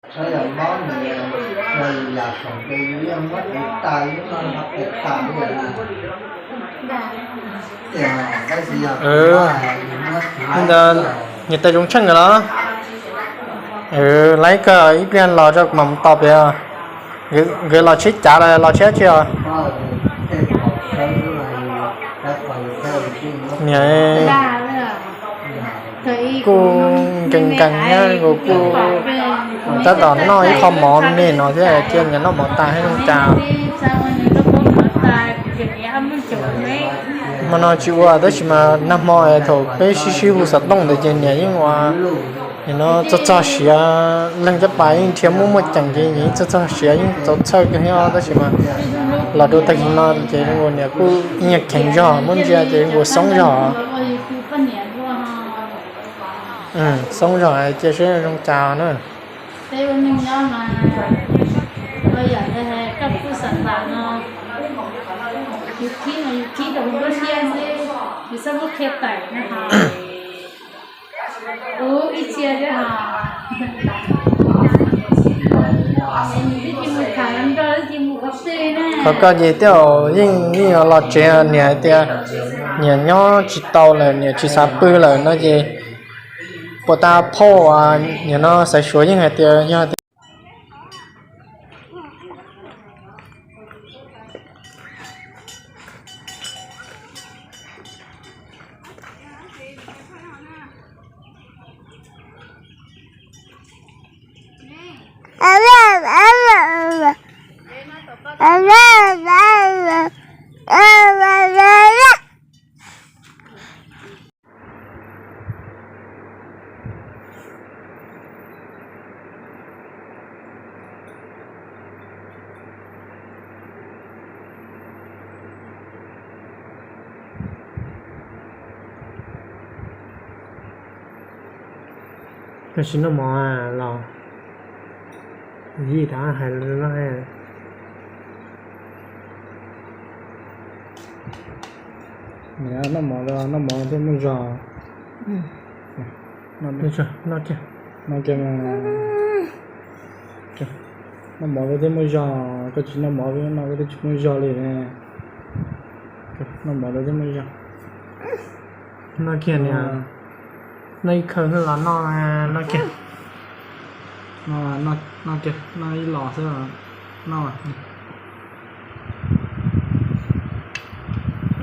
Ntawd niam tais Zoov Tsheej nkawd los? Laiv kawg, ib pliag los tso kuv mam mus tos pem. Nkawd los tsheb cav los los tsheb dab tsi os? Niam kuj nkees nkees thiab, kuv kuj tab tom noj ib qho mov me no thiab, cia niam noj mov tas thiab zoo cas. Hmo no tsis ua tab sis mas nag hmo thaum peb sib sib hu xov tooj ntawd ces niam yeej ua, nim no txog txog siav, leej caj pas yeej nrhiav muaj muaj ceem ces niam yeej txog txog siav yeej txaus txhawj kawg thiab tab sis mas los rau tag kis no ces niam kuj ib nyuag kheev zog, muab ntsia ces ua xoob zog. Xoob zog, cia seb zoo cas na. Qhov koj ces tej zaum yeej, yeej yuav los tsev, niam hais tias niam nyob tsis tau lawm, niam tsis xav pw lawm no ces puas tas phauj, nim no xaiv suav yeej hais tias yog tias Koj tsis noj mov los? Yij rov hais no. Noj mov, noj mov thiaj muaj zog. Noj kiag, noj kiag, noj mov thiaj muaj zog, koj tsis noj mov no koj twb tsis muaj zog li. Noj mov thiaj muaj zog. Noj kiag niam, noj ib khawv los noj, noj kiag. Noj kiag, noj ib los xwb, noj.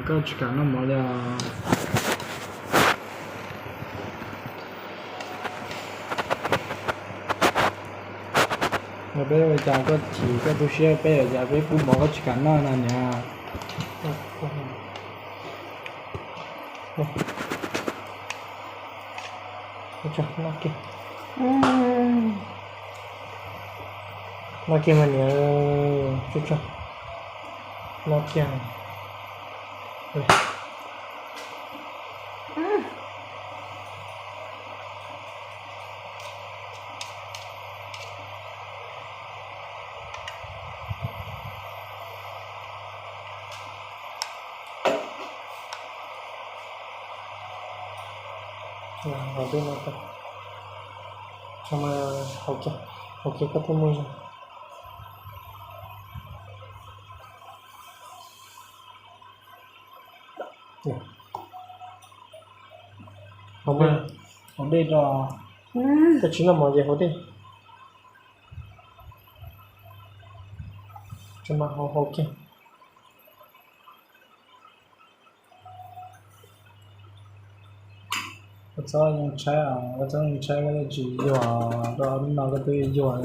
Koj tsis kam noj mov li os. Peb ua cas koj chim koj tu siab peb ua cas peb pub mov koj tsis kam noj no niam. Noj kiag mas niam, noj kiag. Haus kiag, haus kiag koj thiaj muaj zog. Haus dej, koj tsis noj mov ces haus dej. Tsis mas haus, haus kiag. Koj txhob ntshai, koj txhob ntshai, koj tsis yuag, koj hnub no koj twb yuag.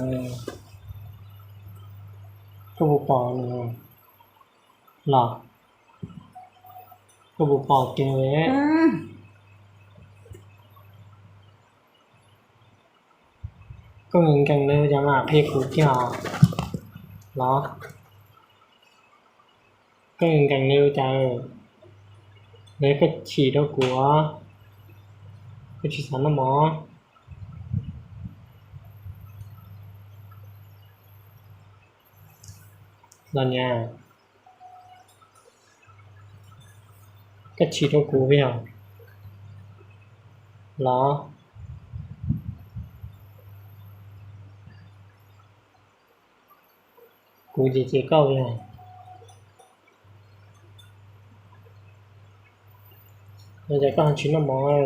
Koj puas pom los? Koj puas pom kev? Koj nkees nkees li ua cas mas qhia kuv kiag los? Koj nkees nkees li ua cas? Nws koj chim rau kuv, koj tsis xav noj mov los niam? Koj chim rau kuv yog los? Kuv ces ces koj yog, yog tias koj tsis noj mov.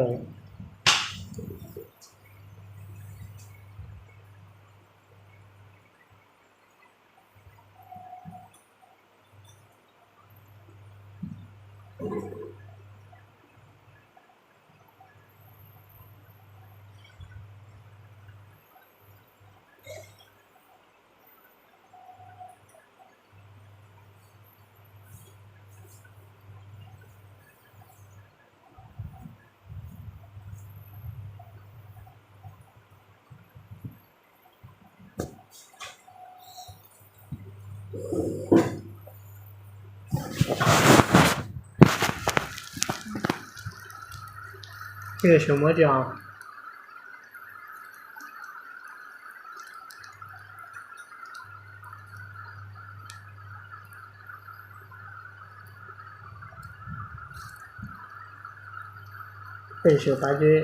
Peb yuav sawv muab tso. Peb sawv pab ces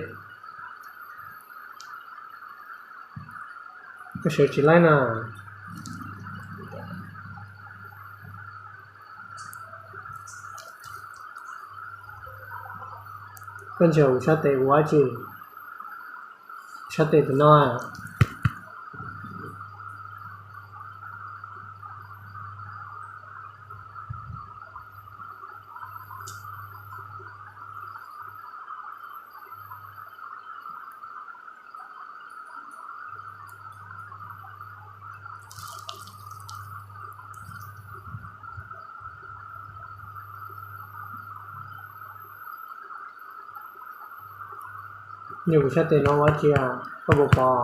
koj sawv tsis laib na. Koj ntshaw kuv sab tes ua dab tsi? Sab tes tus no. Yog kuv sab tes no ua dab tsi, koj puas pom?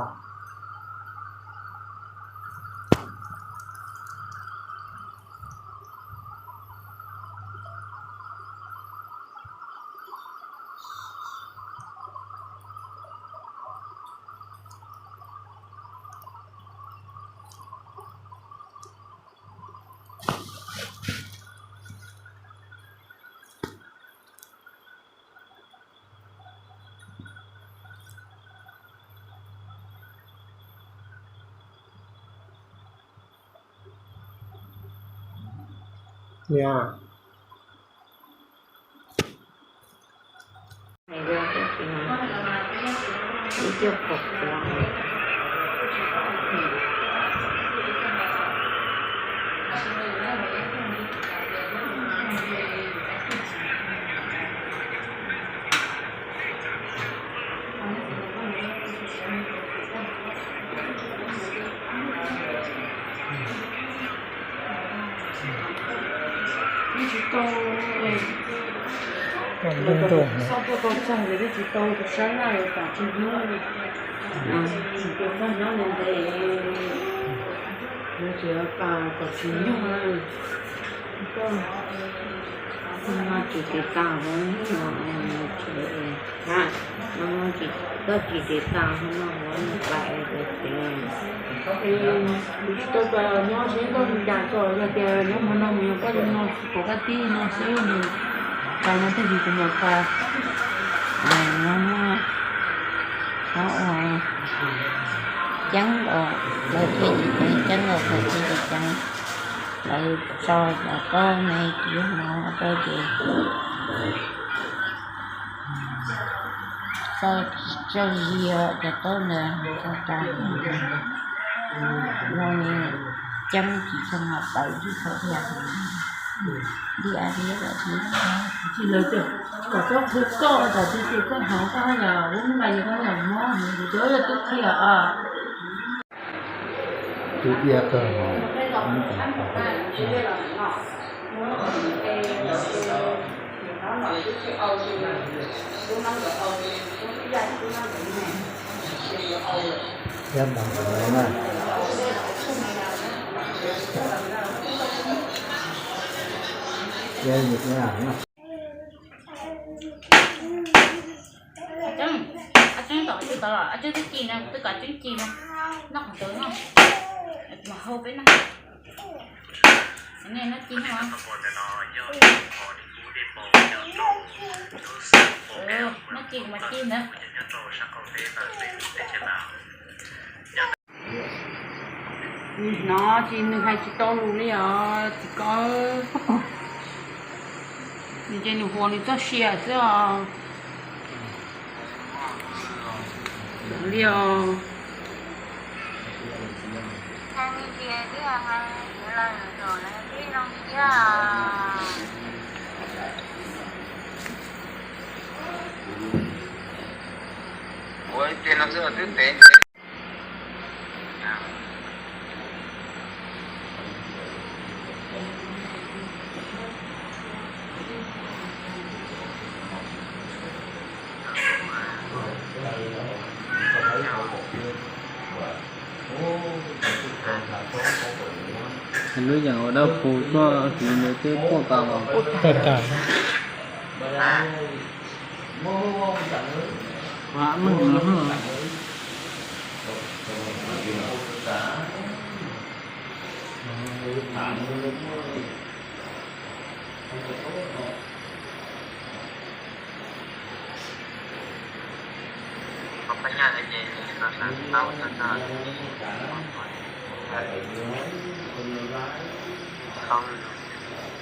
Tsis tau, txhob tuaj tau txog ces twb tsis tau tus sab laj los tom tsis hnub. Tsis tau txog nyob ntev ntev, yuav tsis pas kom tsis nyuaj. Koj no tsis tiv tas hov no, koj tsis tiv tas hov no, hov no pas es tau tsev. Kuv tsis tau pas nyob seb koj li cas tso, yog tias nyob hmo no mus yog koj li no, kuv koj tib no seb nws pas no tej zaum kuv mam pas. No muaj qhov uas ceeb os, lawv thiaj li ceeb, ceeb os lawv thiaj li ceeb. Lawv tso cov taub me kiv hmo rau ces txawj, txawj zias cov taub ntawd txog tas no, ceeb tsis txog no tawv tsis txog thiab. Li a li a li. Kom koj qhwv koj, kom tsis tsis koj hov koj yog ub npais li koj yog mob, kuv cov yog tub qhia os. Tus ia kawg hov. Thiab ntawd na. Thiab nim na. Ab Tseeb, Ab Tseeb tom qhov twg tod los? Ab Tseeb twb ci na, twb kom Ab Tseeb ci na. Noj qhov ntawd no, mas hau peb na. Nej noj ci no. Noj ci kuv mas ci ntawd. Nws hnov ces nws hais tsis tau lus li os txiv Koob. Nws ces nws huas nws txoj sia xwb os. Li os. Lub yeem ua dab pus tuaj hliv ntawd twb quaj tas los.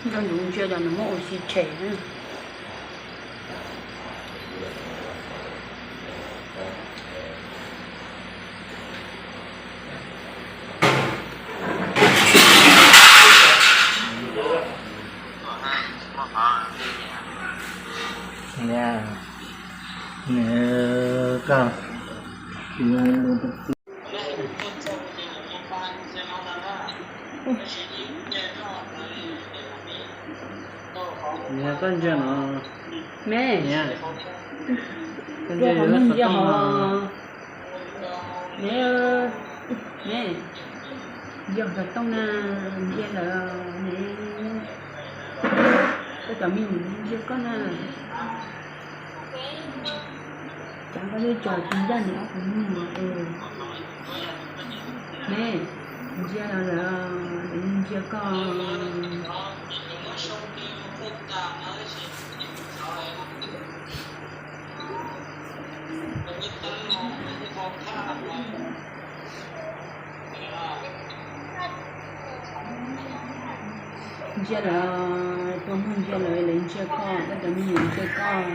Nco ntsoov ntsia los nws muab ua si tshem na. Niam, koj ntsia no. Me, koj ntsia hov. Me, me, ntsia xov tooj na, ntsia lawm ne. Koj cov me nyuam ntsia koj na. Cas koj twb tso tsis ncaj nws ob tug me nyuam. Me, ntsia lawm, lawv ntsia koj. Ntsia lawm, tua muag ntsia lawm, lawv ntsia koj, koj cov me nyuam ntsia koj.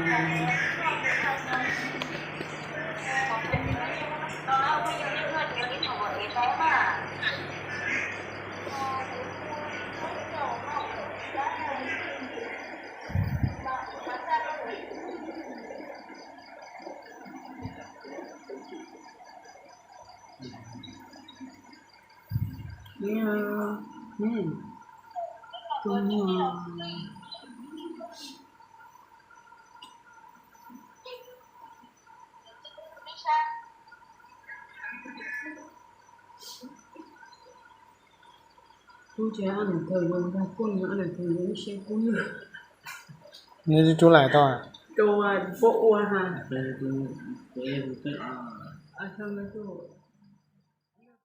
Tua muag. Kub ces ob niam txiv yuav nkag kuj, ob niam txiv yuav ib siab kub. Nws tsis tub lais tau. Rau puab ua ha.